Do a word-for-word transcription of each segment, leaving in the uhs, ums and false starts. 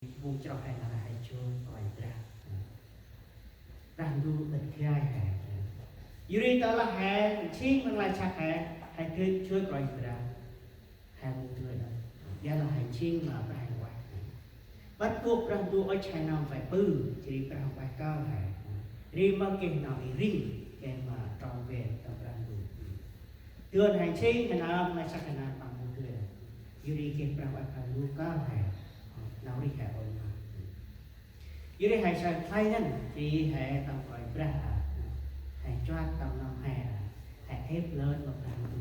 Phung chroh he nơh he joi Kôranh Brah. Brah Ndu ŭch gai he. Yor ri tơlah he nsing măng lach săk he, he dơi joi Kôranh Brah. He mâu dơi đŏng. Ƀiălah he nsing ma Brah Huêng Ueh. Băt kôk Brah Ndu ŭch he nơm vay ƀư, jêh ri Brah Huêng Ueh kơl he. Ri mâu geh nau i ring, geh ma trong ven tâm Brah Ndu. Dơn he nsing he nơm, lach săk he nơm păng mâu dơi đŏng. Yor ri geh Brah Huêng Ueh Brah Ndu kơl he. Nau rêh he ôi ma. Yor ri he saơ khlay ngăn, jêh ri he tâm Kôranh Brah a, he chuăt tâm nơm he a, he êp lơn ma Brah Ndu.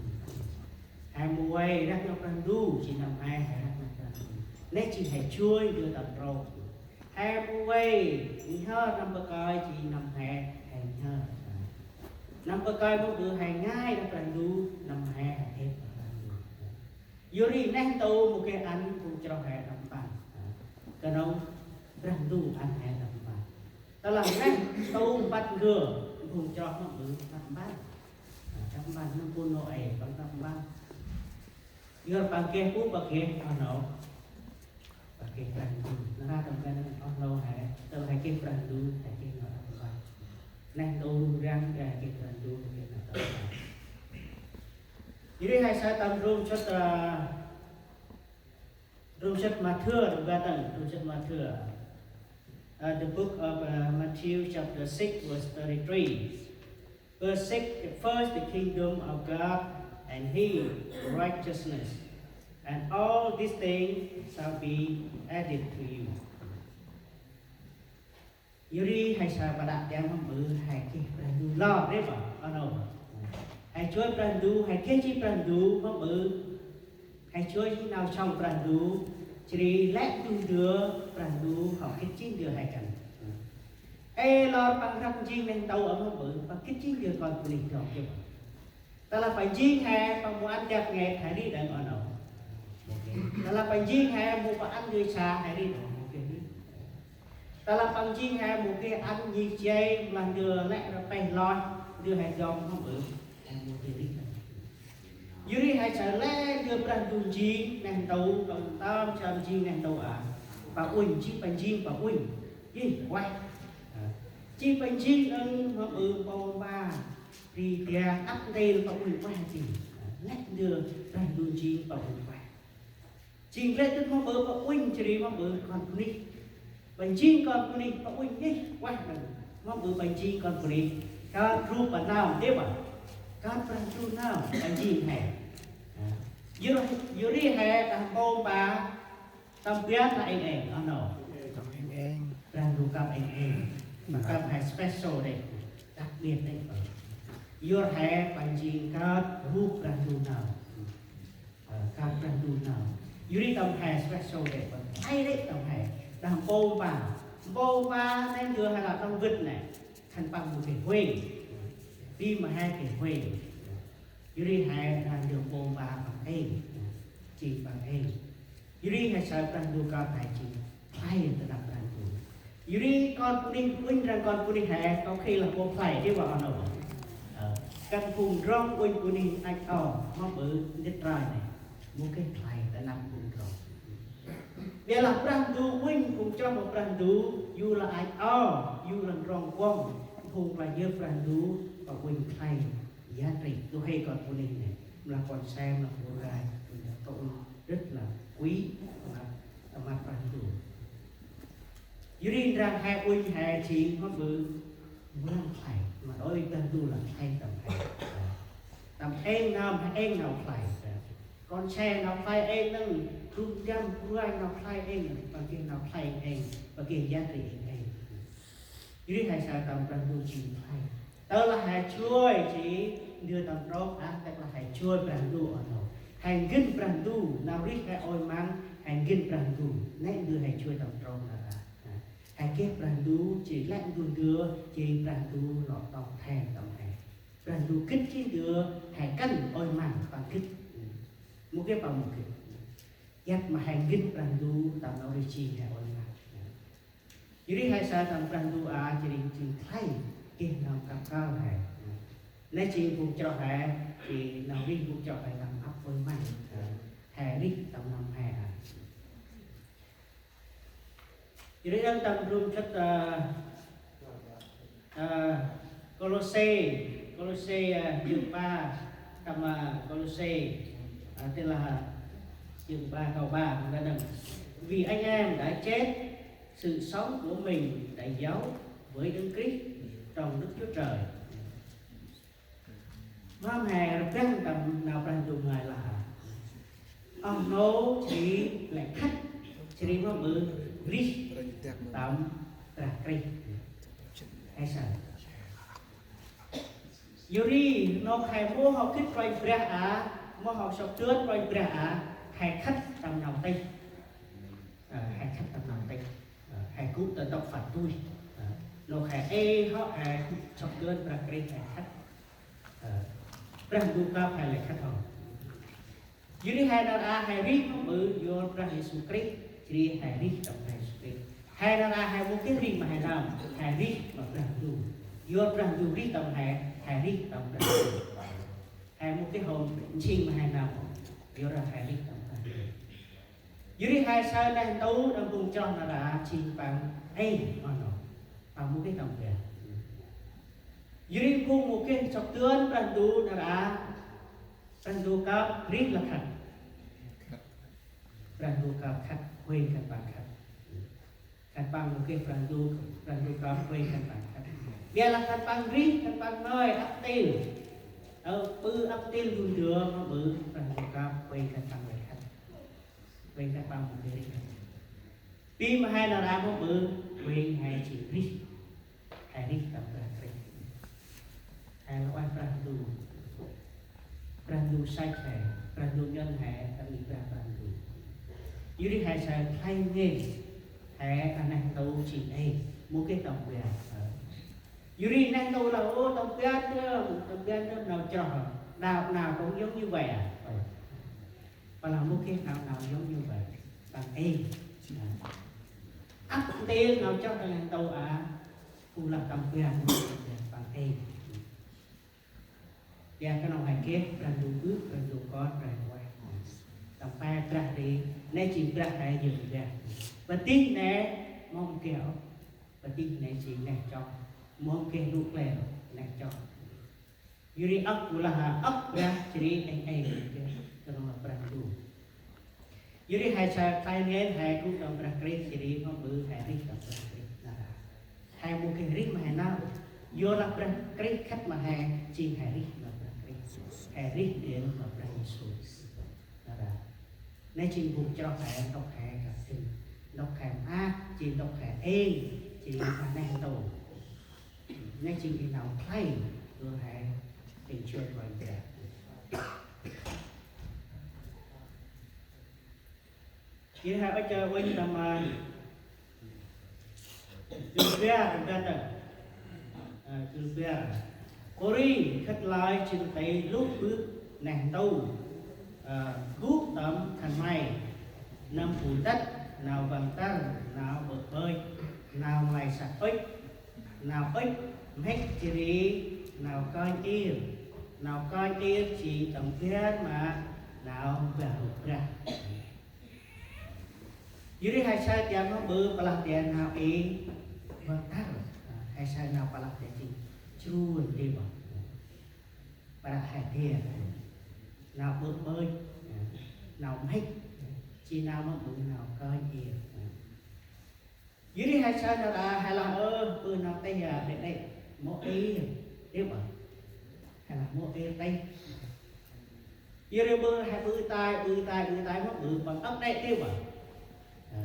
He mâu vay răk ma Brah Ndu, jêh nơm he, he răk ma Brah Ndu. Nĕ jêh he joi ndơ tâm trôk. He mâu vay nhhơr nơm bơh kơi, jêh nơm he, he nhhơr. Nơm bơh kơi mâu ƀư he ngai ma Brah Ndu, nơm he, he êp ma Brah Ndu. Yor ri neh ntu mâu geh ăn phung chroh he đăp mpăn. Knŏng Brah Ndu ăn he đăp mpăn. Tơlah neh ntu mpăt ngăn, phung chroh mâu ƀư đăp mpăn. Đăp mpăn nơm phung Nôê păng đăp mpăn. Yor păng geh bu, păng geh oh nô. Păng geh Brah Ndu. Nar aơ tâm ban oh nô he, tơlah he geh Brah Ndu, he geh nau đăp mpăn. Neh ntu rŭng răng, he geh Brah Ndu, he geh nau đăp mpăn. Yor ri he saơ tâm ndrôm sămƀŭt, a, ndrôm sămƀŭt Mathiơ, tâm ban ndrôm sămƀŭt Mathiơ. Uh, the book of, uh, Matthew chapter six verse thirty-three. But seek first the kingdom of God and his righteousness, and all these things shall be added to you. Yor ri he saơ pă đă tiang mâu ƀư he geh Brah Ndu lor ri bơh, oh nô. He joi Brah Ndu, he geh jêh Brah Ndu mâu ƀư. He joi jêh nau sŏng Brah Ndu, jêh ri lĕ du ndơ Brah Ndu, hŏ gĭt jêh ndơ he kăn. Ê lor păng răk njêng neh ntu a mâu ƀư, păng gĭt jêh ndơ kon bunuyh dŏng gâp. Tơlah păng njêng he, păng mâu ăn dak ngêt he ri đŏng, oh nô. Tơlah păng njêng he, mâu păng ăn ndơ sa he ri đŏng, mâu geh ri. Tơlah păng njêng he, mâu geh ăn nhih jay, mâu lah ndơ lĕ rpeh lôch, ndơ he dŏng mâu ƀư, he mâu geh ri đŏng. Yor ri he saơ lĕ ndơ Brah Ndu njêng neh ntu, păng tâm sơm njêng neh ntu a. Păng uănh, jêh păng njêng păng uănh. Jêh ueh. Jêh păng njêng đŏng mâu ƀư mpômpa. Ri tiang ăp ntil păng uănh ueh jêh. Lĕ ndơ Brah Ndu njêng păng uănh ueh. Jêng lĕ dŭt mâu ƀư păng uănh jêh ri mâu ƀư kon bunuyh. Păng njêng kon bunuyh păng uănh jêh ueh đŏng. Mâu ƀư păng njêng kon bunuyh. Kon rup bơh nơm, dê bơh. Kon Brah Ndu nơm păng njêng he. Yor, yor ri he đah mpômpa tâm ban lah êng êng, oh nô. Tâm êng êng. Brah Ndu kơp êng êng. Kơp he special đê. Đặc biệt đê. Yor he păng njêng kon rup Brah Ndu nơm. Ơ, kon Brah Ndu nơm. Yor ri tâm he special đê, păng khlay đê tâm he. Đah mpômpa. Mpômpa nây ndơ he lah tâm vĭt nây. Khân păng mâu geh huêng. Bi ma he geh huêng. Yor ri he đah ndơ mpômpa păng êng. Jêng păng êng. Yor ri he saơ Brah Ndu kơp he jêng khlay ta năp Brah Ndu. Yor ri kon bunuyh, uănh răng kon bunuyh he, kâo khĭ lah mpômpa khlay dê bơh, oh nô. Ơ, kăn phung ndrŏng uănh bunuyh ăch o, mâu ƀư ndĭt rai nây. Mâu geh khlay ta năp phung ndrŏng. Ƀiălah Brah Ndu uănh phung chroh ma Brah Ndu, yu lah ăch o, yu lah ndrŏng kuŏng, phung klach yơk Brah Ndu, păng uănh khlay, yăt ri, du huê kon bunuyh nây, mâu lah kon se, mâu lah bu rai, mâu lah kon rất là quý, mâu lah tâm năp Brah Ndu. Yor ri ndrăng he uănh he jêng mâu ƀư, mâu lah khlay, ma đôi Brah Ndu lah khlay tâm he. Tâm êng nơm, he êng nau khlay. Kon se nau khlay êng nâng, rŭng răng bu rai nau khlay êng, păng geh nau khlay êng, păng geh yăt ri êng êng. Yor ri he saơ tâm Brah Ndu jêng khlay. Tơlah he joi jêh ndơ tâm trôk a, tơlah he joi Brah Ndu, oh nô. He ngăn Brah Ndu, nau rêh he ôi măng, he ngăn Brah Ndu. Nĕ ndơ he joi tâm trôk a. He geh Brah Ndu, jêh lĕ ndơ ndơ, jêh Brah Ndu lŏ tŏk then tâm he. Brah Ndu gĭt jêh ndơ, he kăn ôi măng păng gĭt. Mâu geh păng mâu gĭt. Yăt ma he ngăn Brah Ndu, tâm nau rêh jêh he ôi măng. Yor ri he saơ tâm Brah Ndu a, jêh ri jêng khlay, geh nơm kăp kơl he. Nây jêng phung chroh he, jêh nau rêh phung chroh he tâm ăp ôi măng. He rêh tâm nơm he a. Jêh ri đŏng tâm trôm khât, ơ, ơ, Kôlôse, Kôlôse, ơ, jơng ba, tâm, ơ, Kôlôse, ơ, tức là jơng ba câu ba, đŏng: Vì anh em đã chết, sự sống của mình đã giấu với Đấng Christ trong Đức Chúa Trời. Mâm he rbăng tâm nau Brah Ndu ngơi lah: Oh nô jêh ri lĕ khât, jêh ri mâm ƀư rêh tâm Brah Krist. He saơ. Yor ri nôk he mâu hôm gĭt Kôranh Brah a, mâu hôm sŏk dơn Kôranh Brah a, he khât tâm nau tih. Ơ, he khât tâm nau tih. Ơ, he gŭ ta ntŭk phạt tui. Ơ, nôk he ê hŏ he sŏk dơn Brah Krist he khât. Ơ, Brah Ndu kơp he lĕ khât hŏ. Yor ri he nar aơ he rêh mâm ƀư yor Brah Yêsu Krist, jêh ri he rêh tâm Brah Yêsu Krist. He nar aơ he mâu geh rêh ma he nơm, he rêh ma Brah Ndu. Yor Brah Ndu rêh tâm he, he rêh tâm Brah Ndu. He mâu geh hôm nsing ma he nơm, yor he rêh tâm Brah Ndu. Yor ri he saơ neh ntu đah phung chroh nar aơ jêng păng ê, oh nô, păng mâu geh tâm ban. Yor ri phung mâu geh sŏk dơn Brah Ndu nar aơ, Brah Ndu kơp rêh lah khât. Brah Ndu kơp khât, huêng khân păng khât. Khân păng mâu geh Brah Ndu, Brah Ndu kơp huêng khân păng khât. Biălah khân păng rêh, khân păng ngơi ăp ntil. Ơ, ƀư ăp ntil ndơ ndơ mâm ƀư Brah Ndu kơp huêng khân păng lĕ khât. Huêng khân păng mâu geh rêh. Bi ma he nar aơ mâm ƀư, huêng he jêng rêh. He rêh tâm Brah Krist. He lah ueh Brah Ndu. Brah Ndu săch he, Brah Ndu nhŭn he, tâm i Brah Ndu. Yor ri he saơ khlay ngên he, a neh ntu jêng ê, mâu geh tâm ban. Yor ri neh ntu lah: Ô, tâm ban dơm, tâm ban dơm nau chroh. Đao, nau kông yŏng yu vay a. Ơ. Păng lah mâu geh nau, nau yŏng yu vay. Păng ê. Ăp ntil nau chroh ta neh ntu a, bu lah tâm ban, păng ê. Ƀiă knŏng he geh Brah Ndu Bơ̆, Brah Ndu Kon, Brah Ndu Huêng. Tâm pe Brah ri, nê jêng Brah he yơ̆ Brah. Padih nê mâu geh ôh, padih nê jêng neh chroh. Mâu geh lŭ klê ôh, neh chroh. Yor ri âk bu lah âk Brah jêh ri êng êng, knŏng lah Brah Ndu. Yor ri he saơ khlay ngên he gŭ tâm Brah Krist, jêh ri mâm ƀư he rêh tâm Brah Krist nar aơ. He mâu geh rêh ma he nơm. Yor lah Brah Krist khât ma he, jêng he rêh ma Brah Krist. He rêh ndrel ma Brah Yêsu. Nar aơ. Nê jêng phung chroh he, ntŭk he kăp dâng. Ntŭk he maak, jêng ntŭk he êng, jêng a neh ntu. Nê jêng i nau khlay, yor he, jêng chuê Kôranh Brah. Jêh he ŭch, ơ, uănh tâm, ơ, jŭl bar, tâm ban, ơ, jŭl bar. Kôranh khât lơi jêng nti luh bơh neh ntu, ơ, gŭ tâm khân may. Nâm bu tât, nau văng tăr, nau ƀơ̆ ƀơch, nau lay săk ŭch, nau ŭch mhĭk jêh ri nau kơnh ir. Nau kơnh ir jêng tâm ban ma nau mbah rŭ brah. Yor ri he saơ tian mâm ƀư pah lah tian nau i văng tăr. He saơ nau pah lah tian jêng jrŭn di bơh. Pah lah he tian nau ƀơ̆ ƀơch, nau mhĭk, jêng nau mâm ƀư nau kơnh ir. Yor ri he saơ nar aơ, he lah ơ, ƀư nau tih a, đê̆ đê̆, mâu êr, đê̆ ƀơh. He lah mâu êr tih. Yor ri ƀư, he ƀư tay, ƀư tay, ƀư tay, mâu ƀư păng âk đê̆, đê̆ ƀơh. Ơ,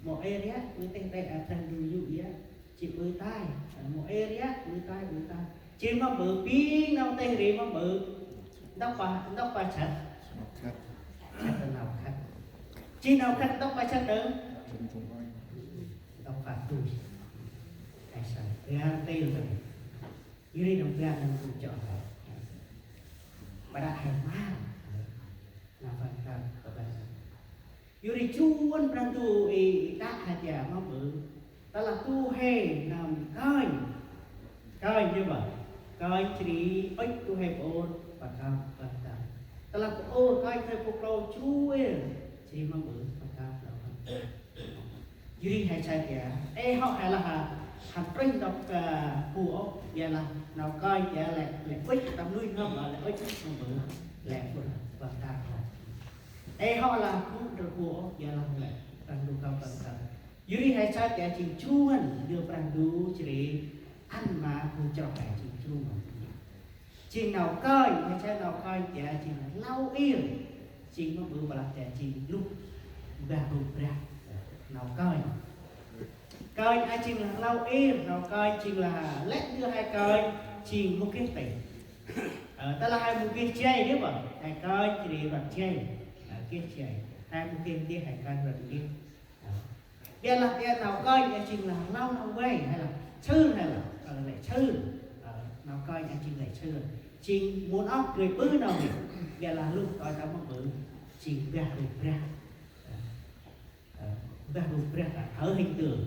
mâu êr yơh, ƀư tih đê̆, a, Brah Ndu yô̆ yơh. Jêh ƀư tay, ơ, mâu êr yơh, ƀư tay, ƀư tay. Jêh mâu ƀư ƀing nau tih ri mâu ƀư. Ntŭk pa, ntŭk pa săk. Săk nau khât. Jêh nau khât ntŭk pa săk đŏng. Ntŭk pa tui. He saơ, ƀiă ntil đŏng. Yor ri đŏng ƀiă đŏng tui chroh he. Pah lah he mâu. Nau văng tăr, pah lah. Yor ri jrŭn Brah Ndu i, i đă he tian mâm ƀư. Tơlah du huê nơm kơnh. Kơnh đê̆ ƀơh. Kơnh jêh ri ŭch du huê bu ur, pah kơp văng tăr. Tơlah bu ur kơnh huê bu klô jrŭn, jêh ri mâm ƀư, pah kơp nau văng tăr. Yor ri he saơ tiă, ê hŏ he lah, hăn trŭnh ntŭk, ơ, bu ôh, ƀiălah nau kơnh tiă lĕ, lĕ ŭch tâm nuih n'hâm, lĕ ŭch tâm ƀư, lĕ ƀư ƀăng ta hŏ. Ê hŏ lah bu ndrel bu ôh, ƀiălah lĕ Brah Ndu kơl ƀăng ta. Yor ri he saơ tiă jêng jru ngăn ndơ Brah Ndu jêh ri ăn ma bu chroh he jêng jru ngăn. Jêng nau kơnh, he saơ nau kơnh tiă jêng lau ir. Jêng mâm ƀư ƀiălah tiă jêng luh mbah ru brah. Nau kơnh. Kơnh a jêng lah lau ir, nau kơnh jêng lah lĕ ndơ he kơnh jêng mâu geh tih. Ơ, tơlah he mâu geh jay dih bă, he kơnh jêh ri rvăt jay. Ơ, geh jay. He mâu geh ndih he kơnh rvăt ndih. Ơ. Ƀiălah tiă nau kơnh a jêng lah lau nau vay, he lah sưr he lah, ơ, lĕ sưr. Ơ, nau kơnh a jêng lĕ sưr. Jêng mâu ôh geh ƀư nau hê. Ƀiălah luh tơl tâm mâm ƀư, jêng mbah ru brah. Ơ, ơ, mbah ru brah, thờ hình tượng.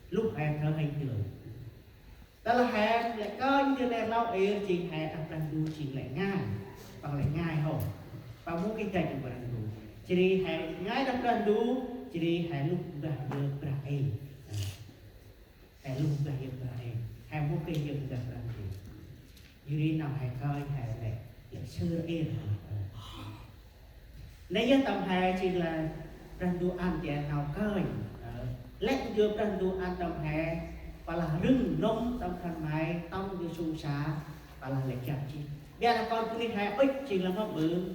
Luh he thờ hình tượng. Tơlah he lĕ kơnh ndơ lĕ lau ir jêng he đah Brah Ndu jêng lĕ ngai. Păng lĕ ngai hŏ. Păng mâu geh dăch Brah Ndu. Jêh ri he ngai đah Brah Ndu, jêh ri he luh mbah yơk brah êng. He luh mbah yơk brah êng. He mâu geh yơk mbah Brah Ndu. Yor ri nau he kơnh he lĕ, lĕ sưr ir. Nây yơh tâm he jêng lah Brah Ndu ăn tiă nau kơnh. Ơ, lĕ ndơ Brah Ndu ăn tâm he, ƀiălah rưng nŭm tâm khân may, tâm ndơ sông sa, ƀiălah lĕ găp jêh. Ƀiălah kon bunuyh he ŭch jêng lah mâm ƀư,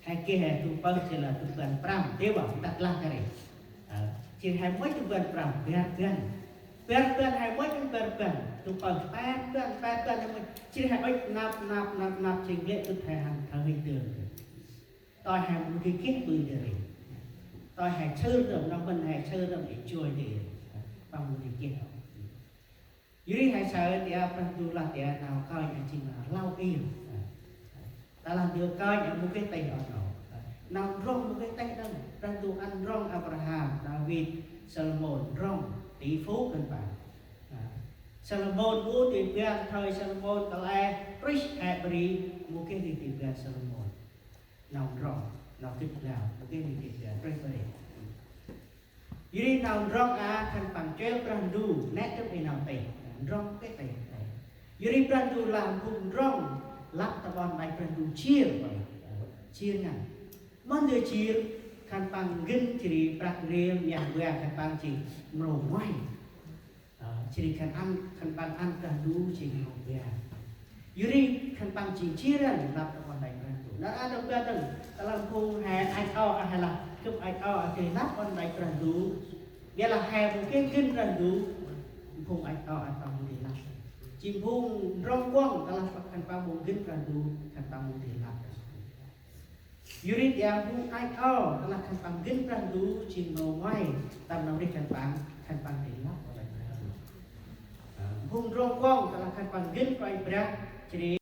he geh he du pơh jêng lah du rbăn prăm, dih bă, ntăk lah kơt ri. Ơ, jêng he mâu ŭch du rbăn prăm, bar rbăn. Bar rbăn he mâu ŭch bar rbăn, du pơh pe rbăn, pe rbăn he mâu ŭch, jêng he ŭch năp, năp, năp, năp, jêng lĕ dŭt he hăn thờ hình tượng. Tơl he mâu geh geh ƀư ndơ ri. Tơl he sưr răm, nau mân he sưr răm, ê joi ndơ ri. Păng mâu geh geh. Yor ri he saơ tiă Brah Ndu lah tiă nau kơnh a jêng lah lau ir. Tơlah ndơ kơnh a mâu geh tih ôh nau. Nau ndrŏng mâu geh tih đŏng. Brah Ndu ăn ndrŏng Abraham, Đavid, Salômôn, ndrŏng, tỷ phú khân păng. Salômôn ngui ti ban, thoi Salômôn kăl e trih he bri, mâu geh ri ti ban Salômôn. Nau ndrŏng, nau gĭt lau, mâu geh ri ti ban trih bri. Yor ri nau ndrŏng a khân păng chel Brah Ndu, nĕ dŭm ê nau tih, ndrŏng geh tih. Yor ri Brah Ndu lah phung ndrŏng, lăp ta ƀon ƀai Brah Ndu jêr, jêr ngăn. Mân ndơ jêr, khân păng gĭn jêh ri prăk rêl, mah vang khân păng jêng mrô nguay. Ơ, jêh ri khân ăn, khân păng ăn Brah Ndu jêng mrô nguay. Yor ri khân păng jêng jêr ngăn lăp ta ƀon ƀai Brah Ndu. Nar aơ đŏng ƀiă dơng, tơlah phung he ăch o, a he lah, gâp ăch o, a geh lăp ƀon ƀai Brah Ndu. Ƀiălah he mâu geh gĭn Brah Ndu, phung ăch o, a păng mâu dơi lăp. Jêng phung ndrŏng kuŏng, tơlah khân păng mâu gĭn Brah Ndu, khân păng mâu dơi lăp. Yor ri tiăm phung ăch o, tơlah khân păng gĭn Brah Ndu jêng mrô nguay, tâm nau rêh khân păng, khân păng dơi lăp ƀon ƀai Brah Ndu. Ơ, phung ndrŏng kuŏng, tơlah khân păng gĭn Kôranh Brah, jêh ri